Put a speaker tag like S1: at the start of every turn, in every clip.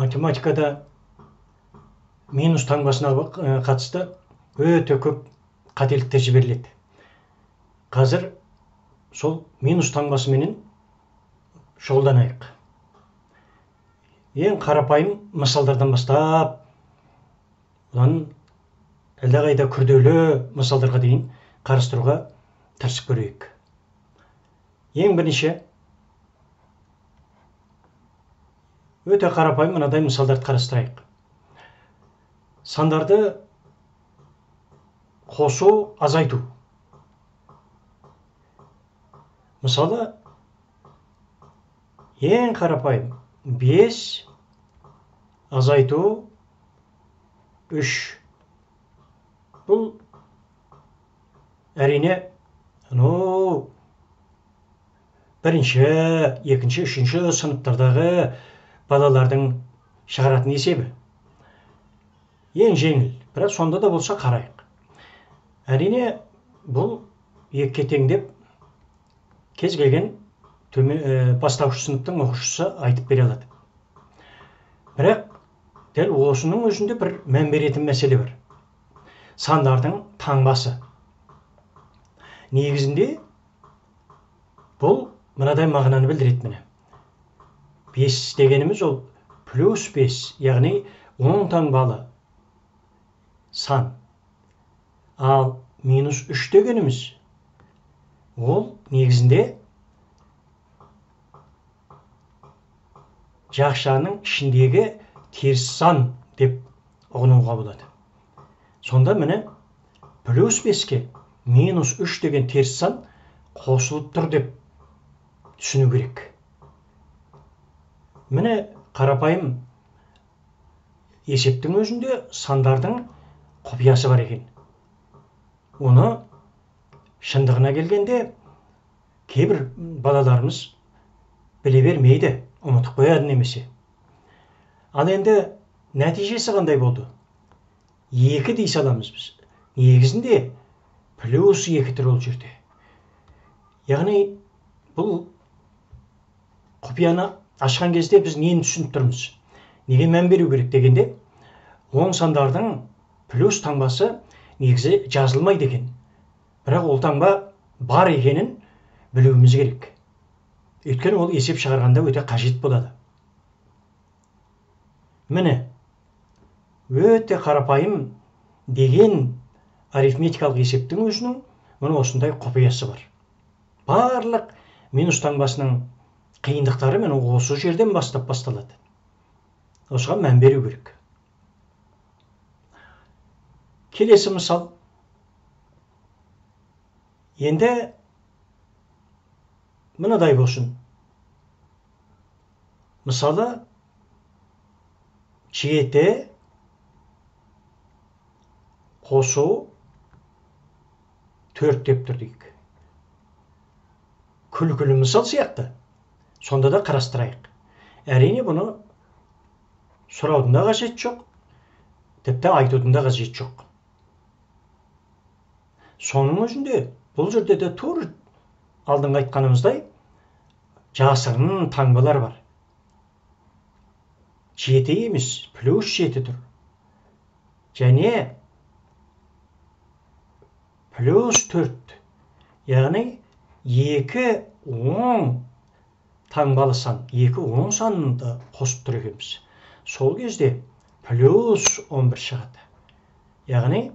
S1: Математикада минус таңбасына қатысты өте көп қателіктер жіберіледі. Қазір сол минус таңбасыменен шұғылданайық. Ең қарапайым мысалдардан бастап, одан әлдеқайда күрделі мысалдарға дейін қарастыруға тырысып көрейік. Ең бірінші өте қарапайым мынадай мысалдарды қарастырайық. Сандарды қосу, азайту. Мысалы, ең қарапайым 5 азайту 3. Бұл әрине бірінші, екінші, үшінші сыныптардағы балалардың шығаратын есебі. Ең жеңіл, бірақ сонда да болса қарайық. Әрине бұл екіге тең деп кез келген бастауыш сыныптың оқушысы айтып бере алады. Бірақ дәл осының өзінде бір мән беретін мәселе бар. Сандардың таңбасы. Негізінде бұл мынадай мағынаны білдіреді міне. 5 дегеніміз ол плюс 5, яғни оң таңбалы сан. Ал минус 3 дегеніміз ол негізінде жақшаның ішіндегі теріс сан деп ұғынуға болады. Сонда міне плюс 5-ке минус 3 деген теріс сан қосылып тұр деп түсіну керек. Міне қарапайым есептің өзінде сандардың құпиясы бар екен. Оны шындығына келгенде кейбір балаларымыз біле бермейді, ұмытып қояды немесе. Ал енді нәтижесі қандай болды? 2 дей саламыз біз. Негізінде плюс 2 тұр ол жерде. Яғни бұл құпияны ашқан кезде біз нені түсініп тұрмыз? Неге мән беру керек дегенде, оң сандардың плюс таңбасы негізі жазылмайды екен. Бірақ ол таңба бар екенін білуіміз керек. Өйткені ол есеп шығарғанда өте қажет болады. Міне, өте қарапайым деген арифметикалық есептің өзінің міне осындай құпиясы бар. Барлық минус таңбасының қиындықтары міне осы жерден бастап басталады. Осыған мән беру керек. Келесі мысал. Енді мынадай болсын. Мысалы, 7 қосу 4 деп тұр дейік. Күлкілі мысал сияқты. Сонда да қарастырайық. Әрине бұны сұраудың да қажеті жоқ, тіпті айтудың да қажеті жоқ. Соның өзінде бұл жерде де тур алдыңғы айтқанымыздай жасырын таңбалар бар. 7 емес, плюс 7 тұр. Және плюс 4, яғни 2 оң таңбалы сан, 2 оң санды қосып тұр екенбіз. Сол кезде плюс 11 шығады. Яғни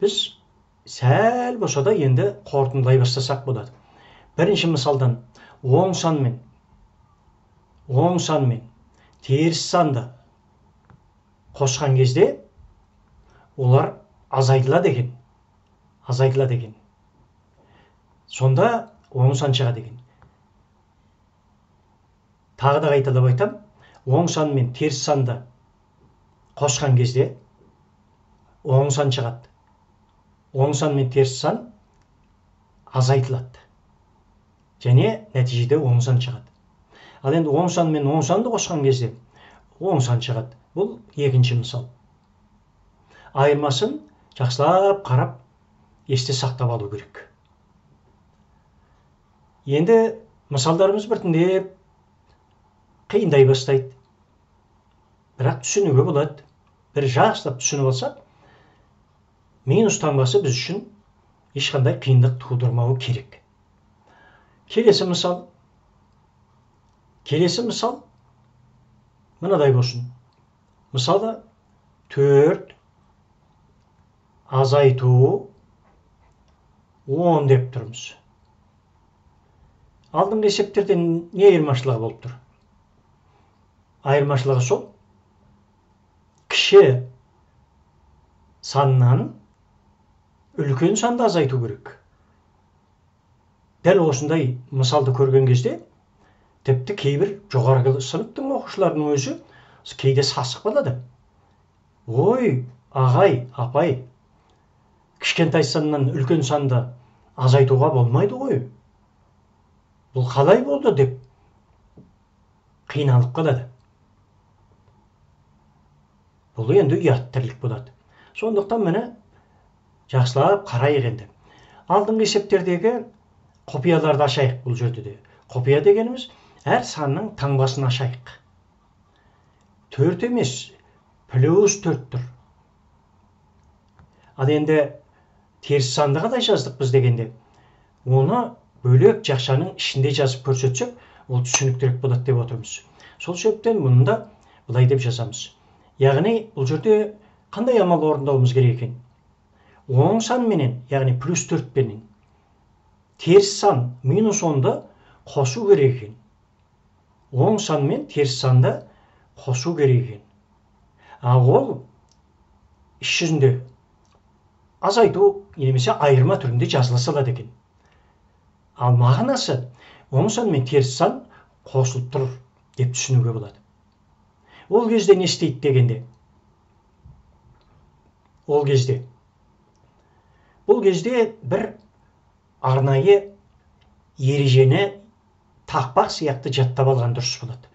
S1: біз сәл болса да енді қорытындылай бастасақ болады. Бірінші мысалдан оң санмен теріс санды қосқан кезде олар азайтылады екен. Азайтылады екен. Сонда оң сан шығады екен. Тағы да қайталап айтам, оң сан мен теріс санды қосқан кезде оң сан шығады. Оң сан мен теріс сан азайтылады. Және нәтижеде оң сан шығады. Ал енді оң сан мен оң санды қосқан кезде оң сан шығады. Бұл екінші мысал. Айырмасын жақсылап қарап есте сақтап алу керек. Енді мысалдарымыз біртіндеп қиындай бастайды. Бірақ түсінуге болады. Бір жақсылап түсініп алсақ, минус таңбасы біз үшін ешқандай қиындық тудырмауы керек. Келесі мысал. Келесі мысал мынадай болсын. Мысалы, 4 азайту 10 деп тұрмыз. Алдыңғы есептерден не айырмашылығы болып тұр? Айырмашылығы сол, кіші саннан үлкен санды азайту керек. Дәл осындай мысалды көрген кезде, тіпті кейбір жоғарғы сыныптың оқушыларының өзі кейде сасық болады. Ой, ағай, апай, кішкентай саннан үлкен санды азайтуға болмайды ғой. Бұл қалай болды деп қиналып қалады. Бұл енді ұят тірлік болады. Сондықтан міне жақсылап қарайық енді. Алдыңғы есептердегі құпияларды ашайық бұл жерде де. Құпия дегеніміз әр санның таңбасын ашайық. 4 емес, плюс 4 тұр. Ал енді теріс санды қалай жаздық біз дегенде, оны бөлек жақшаның ішінде жазып көрсетсек, ол түсініктірек болады деп отырмыз. Сол себептен бұны да былай деп жазамыз. Яғни бұл жерде қандай амал орындауымыз керек екен? Оң сан менен, яғни плюс 4 пенен теріс сан минус 10-ды қосу керек екен. Оң сан мен теріс санды қосу керек екен. Ал ол іс жүзінде азайту немесе айырма түрінде жазыла салады екен. Ал мағынасы оң сан мен теріс сан қосылып тұр деп түсінуге болады. Ол кезде не істейді дегенде? Ол кезде. Бұл кезде бір арнайы ережені тақпақ сияқты жаттап алған дұрыс болады.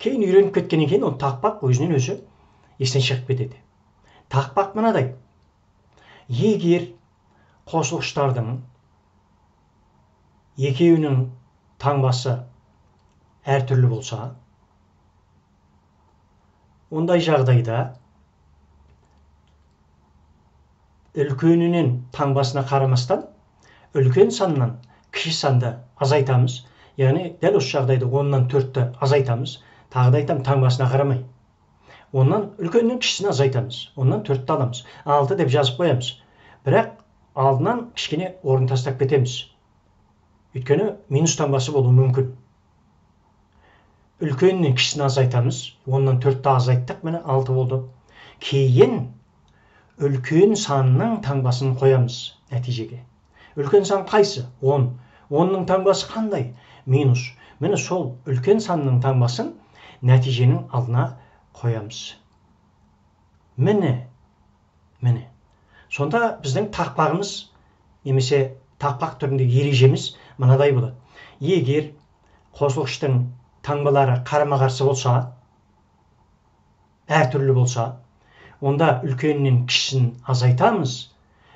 S1: Кейін үйреніп кеткеннен кейін ол тақпақ өзінен өзі естен шығып кетеді. Тақпақ мынадай. Егер қосылғыштардың екеуінің таңбасы әртүрлі болса, ондай жағдайда үлкенінен таңбасына қарамастан үлкен саннан кіші санды азайтамыз. Яғни дәл осы жағдайда 10-нан 4-ті азайтамыз. Тағы да айтамын, таңбасына қарамай. Оннан үлкеннен кішісін азайтамыз. Оннан 4-ті аламыз. 6 деп жазып қоямыз. Бірақ алдынан кішкене орын тастап кетеміз. Өйткені минус таңбасы болуы мүмкін. Үлкеннен кішісін азайтамыз. Оннан 4-ті азайттық, міне 6 болды. Кейін үлкен санның таңбасын қоямыз нәтижеге. Үлкен сан қайсы? 10. 10-ның таңбасы қандай? Минус. Міне сол үлкен санның таңбасын нәтиженің алдына қоямыз. Міне, міне. Сонда біздің тақпағымыз немесе тақпақ түріндегі ережеміз мынадай болады. Егер қосылғыштың таңбалары қарама-қарсы болса, әртүрлі болса, онда үлкенінен кішісін азайтамыз,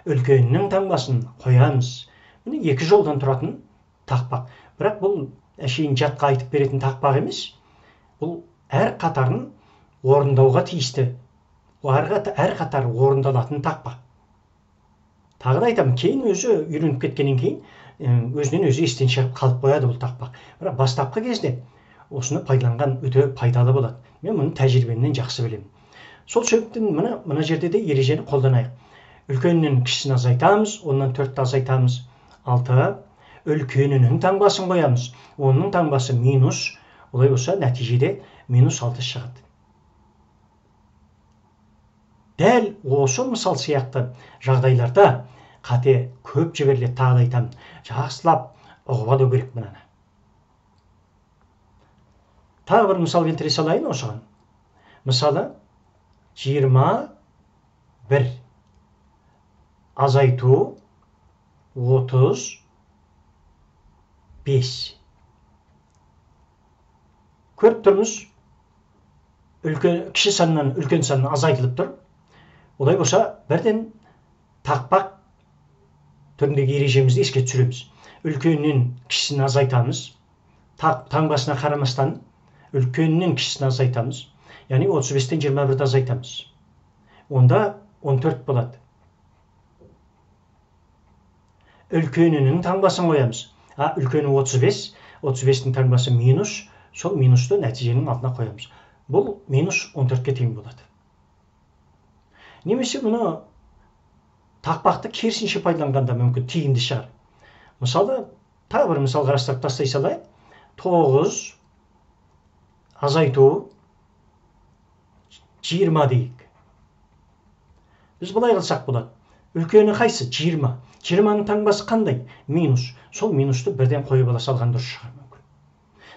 S1: үлкенінің таңбасын қоямыз. Міне екі жолдан тұратын тақпақ. Бірақ бұл әшейін жатқа айтып беретін тақпақ емес. Бұл әр қатарын орындауға тиісті, әр қатар орындалатын тақпақ. Тағы да айтамын, кейін өзі үйреніп кеткеннен кейін өзінен өзі естен шығып қалып қояды бұл тақпақ. Бірақ бастапқы кезде осыны пайдаланған өте пайдалы болады. Мен мұны тәжірибемнен жақсы білемін. Сол себептен мына жерде де ережені қолданайық. Үлкенінен кішісін азайтамыз, оннан 4-ті азайтамыз, 6. Үлкенінің таңбасын қоямыз, оның таңбасы минус, олай болса нәтижеде минус 6 шығады. Дәл осы мысал сияқты жағдайларда қате көп жіберіледі, тағы да айтамын. Жақсылап ұғып алу керек мынаны. Тағы бір мысал келтіре салайын осыған. Мысалы, 21 азайту 35. Көріп тұрмыз, кіші саннан үлкен сан азайтылып тұр. Олай болса, бірден тақпақ түріндегі ережемізді еске түсіреміз. Үлкенінен кішісін азайтамыз. Таңбасына қарамастан үлкенінен кішісін азайтамыз. Яғни 35-тен 21-ді азайтамыз. Онда 14 болады. Үлкенінің таңбасын қоямыз. Үлкені 35, 35-тің таңбасы минус, сол минусты нәтиженің алдына қоямыз. Бұл минус 14-ке тең болады. Немесе мұны тақпақты керісінше пайдаланғанда мүмкін тиімді шығар. Мысалы, тағы бір мысал қарастырып тастай салайық. 9 азайту 20 дейік. Біз былай қылсақ болады. Үлкені қайсы? 20. 20-ның таңбасы қандай? Минус. Сол минусты бірден қойып ала салған дұрыс шығар мүмкін.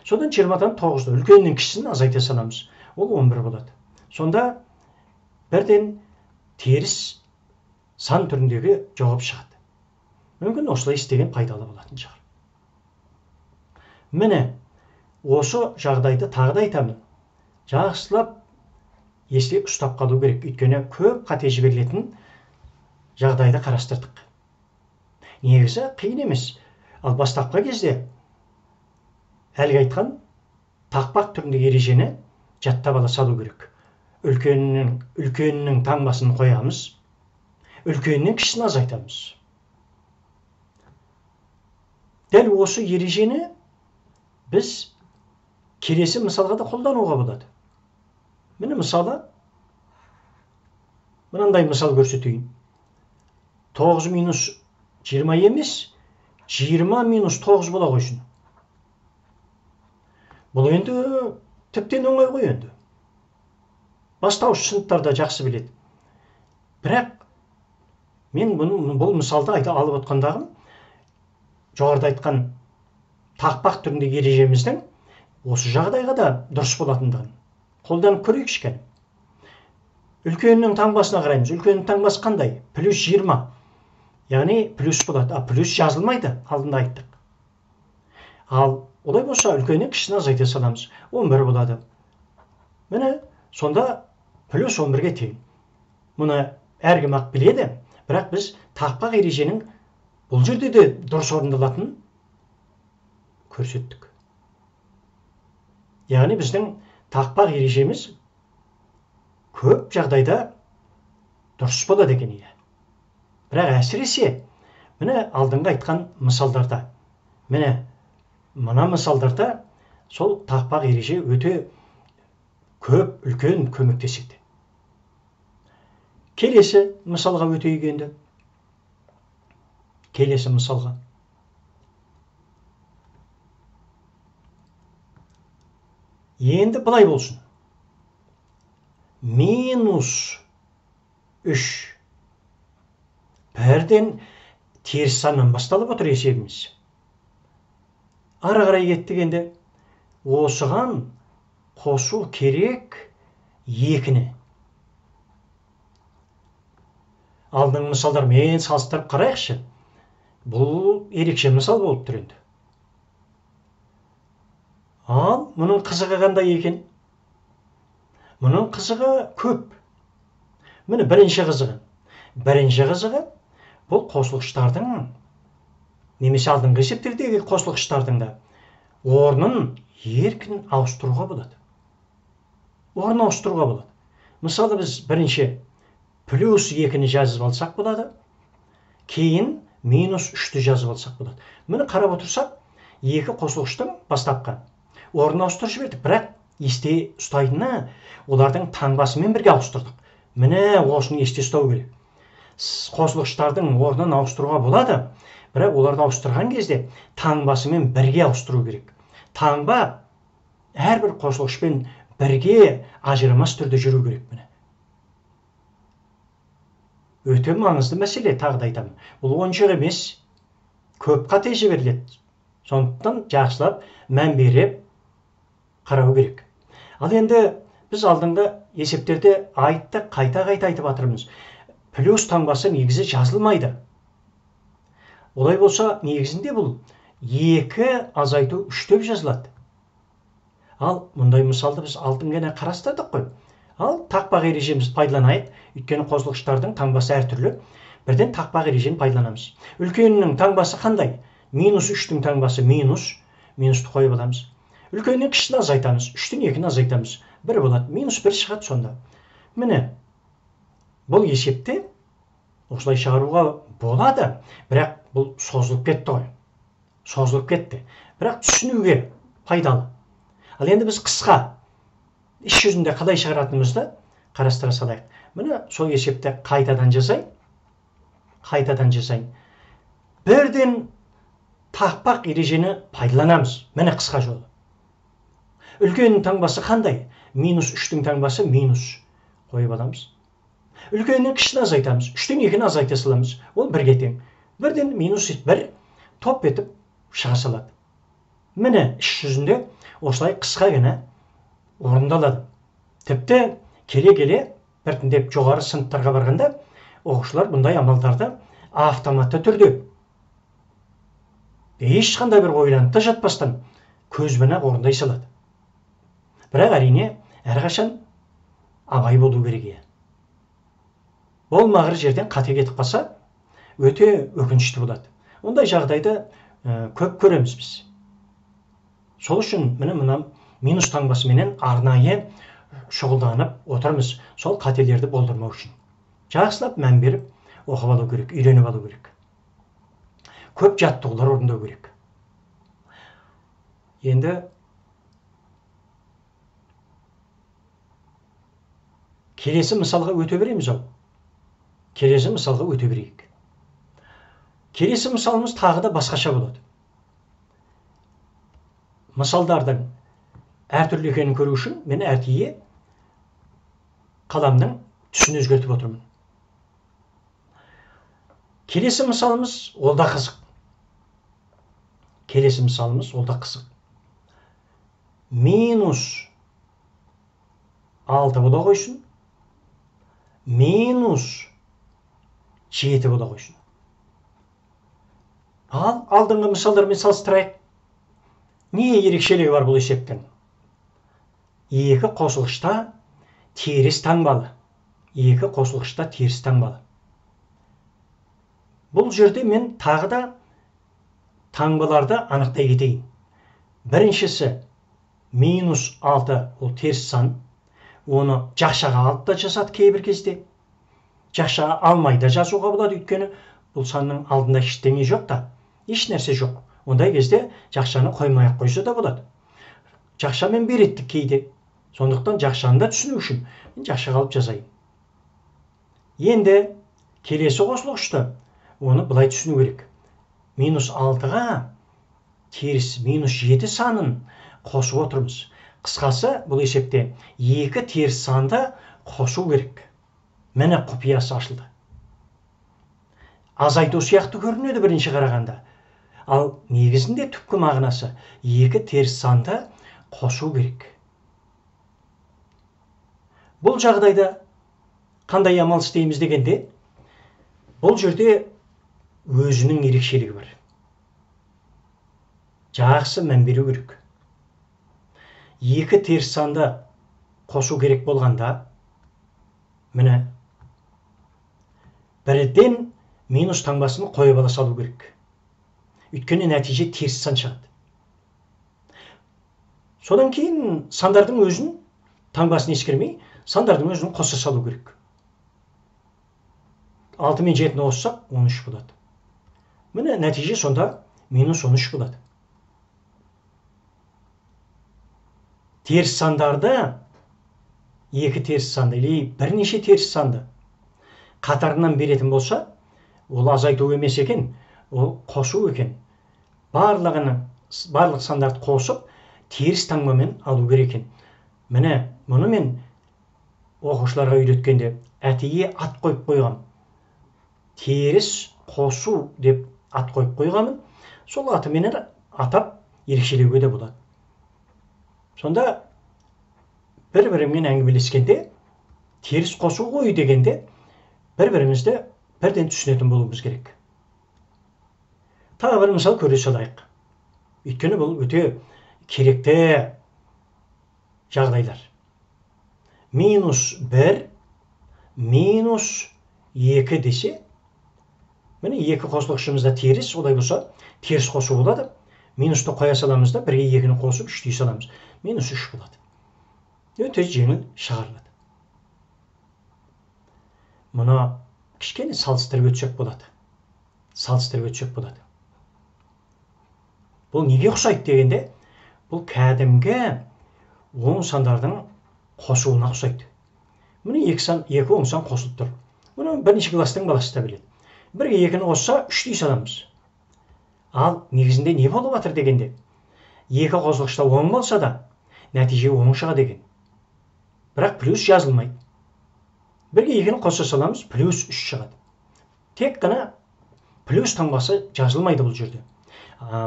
S1: Содан 20-дан 9-ды үлкеннің кішісін азайта саламыз. Ол 11 болады. Сонда бірден теріс сан түріндегі жауап шығады. Мүмкін осылай істеген пайдалы болатын шығар. Міне, осы жағдайды тағы да айтамын. Жақсылап есте ұстап қалу керек. Өйткені көп қате жіберілетін жағдайды қарастырдық. Негізі қиын емес. Ал бастапқы кезде әлгі айтқан тақпақ түріндегі ережені жаттап ала салу керек. Үлкенінің таңбасын қоямыз, үлкеннің кішісін азайтамыз. Дәл осы ережені біз келесі мысалға да қолдануға болады. Міне мысалы, мынандай мысал көрсетейін. 9 минус 20 емес, 20 минус 9 бола қойсын. Бұл енді тіптен оңай ғой енді. Бастауыш сыныптарда жақсы біледі. Бірақ мен бұл мысалды айта алып отқандағым, жоғарыда айтқан тақпақ түріндегі ережеміздің осы жағдайға да дұрыс болатындығын қолданып көрейікші кәне. Үлкенінің таңбасына қараймыз. Үлкеннің таңбасы қандай? Плюс 20. Яғни плюс болады. Плюс жазылмайды, алдында айттық. Ал олай болса үлкеннің кішісін азайта саламыз. 11 болады. Міне, сонда плюс 11-ге тең. Мұны әркім-ақ біледі, бірақ біз тақпақ ереженің бұл жерде де дұрыс орындалатынын көрсеттік. Яғни біздің тақпақ ережеміз көп жағдайда дұрыс болады екен. Бірақ әсіресе міне алдыңғы айтқан мысалдарда, міне мына мысалдарда сол тақпақ ереже өте көп үлкен көмектеседі. Келесі мысалға өтейік енді. Келесі мысалға. Енді былай болсын. Минус 3. Бірден теріс саннан басталып отыр есебіміз. Ары қарай кеттік енді. Осыған қосу керек 2-ні. Алдыңғы мысалдармен салыстырып қарайықшы. Бұл ерекше мысал болып тұр енді. Ал мұның қызығы қандай екен? Мұның қызығы көп. Міне бірінші қызығы. Бірінші қызығы бұл қосылғыштардың немесе алдыңғы есептердегі қосылғыштардың да орнын еркін ауыстыруға болады. Орнын ауыстыруға болады. Мысалы біз бірінші плюс 2-ні жазып алсақ болады, кейін минус 3-ті жазып алсақ болады. Міне қарап отырсақ, екі қосылғыштың бастапқы орнын ауыстырып жібердік, бірақ есте ұстайтыны олардың таңбасымен бірге ауыстырдық. Міне осыны есте ұстау керек. Қосылғыштардың орнын ауыстыруға болады, бірақ оларды ауыстырған кезде таңбасымен бірге ауыстыру керек. Таңба әрбір қосылғышпен бірге ажырамас түрде жүру керек. Міне. Өте маңызды мәселе, тағы да айтамын. Бұл ойыншық емес, көп қате жіберіледі. Сондықтан жақсылап мән беріп қарау керек. Ал енді біз алдыңғы есептерде айттық, қайта-қайта айтып жатырмыз. Плюс таңбасы негізі жазылмайды. Олай болса, негізінде бұл 2 азайту 3 деп жазылады. Ал мұндай мысалды біз алдын ғана қарастырдық қой. Ал тақпақ ережемізді пайдаланайық. Өйткені қосылғыштардың таңбасы әртүрлі. Бірден тақпақ ережені пайдаланамыз. Үлкенінің таңбасы қандай? Минус 3-тің таңбасы минус. Минусты қойып аламыз. Үлкеннен кішісін азайтамыз. 3-тен 2-ні азайтамыз. 1 болады. Минус 1 шығады сонда. Міне, бұл есепте осылай шығаруға болады, бірақ бұл созылып кетті ғой. Созылып кетті. Бірақ түсінуге пайдалы. Ал енді біз қысқа іс жүзінде қалай шығаратынымызды қарастыра салайық. Міне, сол есепті қайтадан жасайын. Қайтадан жасайын. Бірден тақпақ ережені пайдаланамыз. Міне қысқа жолы. Үлкеннің таңбасы қандай? Минус 3-тің таңбасы минус қойып аламыз. Үлкеннің кішісін азайтамыз. 3-тен 2-ні азайта саламыз. Ол 1-ге тең. Бірден минус 1 топ етіп шыға салады. Міне, іс жүзінде осылай қысқа ғана орындалады. Тіпті келе-келе біртіндеп жоғары сыныптарға барғанда оқушылар бұндай амалдарды автоматты түрде ешқандай бір ойланып та жатпастан көзбен ақ орындай салады. Бірақ әрине әрқашан абай болу керек. Болмағыр жерден қате кетіп қалса өте өкінішті болады. Ондай жағдайды көп көреміз біз. Сол үшін міне мына минус таңбасыменен арнайы шұғылданып отырмыз, сол қателерді болдырмау үшін. Жақсылап мән беріп оқып алу керек, үйреніп алу керек. Көп жаттығулар орындау керек. Енді келесі мысалға өте береміз ау. Келесі мысалға өте берейік. Келесі мысалымыз тағы да басқаша болады. Мысалдардың әртүрлі екенін көру үшін мен әдейі қаламның түсін өзгертіп отырмын. Келесі мысалымыз ол да қызық. Келесі мысалымыз ол да қызық. Минус 6 бола қойсын. Минус 7 бола қойсын. Ал алдыңғы мысалдармен салыстырайық. Не ерекшелігі бар бұл есептің? Екі қосылғышта теріс таңбалы. Екі қосылғышта теріс таңбалы. Бұл жерде мен тағы да таңбаларды анықтай кетейін. Біріншісі минус 6 ол теріс сан. Оны жақшаға алып та жасады кейбір кезде. Жақшаға алмай да жазуға болады, өйткені бұл санның алдында ештеңе жоқ та, еш нәрсе жоқ. Ондай кезде жақшаны қоймай ақ қойса да болады. Жақшамен береттік кейде. Сондықтан жақшаны да түсіну үшін мен жақшаға алып жазайын. Енді келесі қосылғышты оны былай түсіну керек. Минус 6-ға теріс минус 7 санын қосып отырмыз. Қысқасы бұл есепте екі теріс санды қосу керек. Міне құпиясы ашылды. Азайту сияқты көрінеді бірінші қарағанда. Ал негізінде түпкі мағынасы екі теріс санды қосу керек. Бұл жағдайда қандай амал істейміз дегенде, бұл жерде өзінің ерекшелігі бар. Жақсы мән беру керек. Екі теріс санды қосу керек болғанда, міне бірден минус таңбасын қойып ала салу керек. Өйткені нәтиже теріс сан шығады. Содан кейін сандардың өзін, таңбасын ескермей, сандардың өзін қоса салу керек. 6 мен 7-ні қоссақ 13 болады. Міне нәтиже сонда минус 13 болады. Теріс сандарды, екі теріс санды или бірнеше теріс санды қатарынан беретін болса, ол азайту емес екен, ол қосу екен. Барлық сандарды қосып, теріс таңбамен алу керек екен. Міне, мұны мен оқушыларға үйреткенде әдейі ат қойып қойғам. Теріс қосу деп ат қойып қойғанмын. Сол атыменен атап ерекшелеуге де болады. Сонда бір-бірімен әңгімелескенде теріс қосу ғой дегенде бір-бірімізді бірден түсінетін болуымыз керек. Тағы бір мысал көре салайық. Өйткені бұл өте керекті жағдайлар. Минус 1, минус 2 десе, міне екі қосылғышымызда теріс, олай болса теріс қосу болады. Минусты қоя саламыз да, бірге 2-ні қосып 3 дей саламыз. Минус 3 болады. Өте жеңіл шығарылады. Мұны кішкене салыстырып өтсек болады. Салыстырып өтсек болады. Бұл неге ұқсайды дегенде, бұл кәдімгі оң сандардың қосуына ұқсайды. Міне, екі сан, екі оң сан қосылып тұр. Мұны бірінші класстың баласы да біледі. Бірге екіні қосса, үш дей саламыз. Ал негізінде не болып жатыр дегенде, екі қосылғышта оң болса да, нәтиже оң шығады екен. Бірақ плюс жазылмайды. Бірге екіні қоса саламыз, плюс үш шығады. Тек қана плюс таңбасы жазылмайды бұл жерде.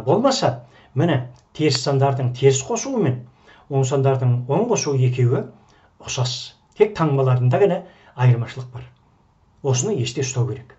S1: Болмаса, міне, теріс сандардың теріс қосуы мен оң сандардың оң қосуы екеуі ұқсас. Тек таңбаларында ғана айырмашылық бар. Осыны есте ұстау керек.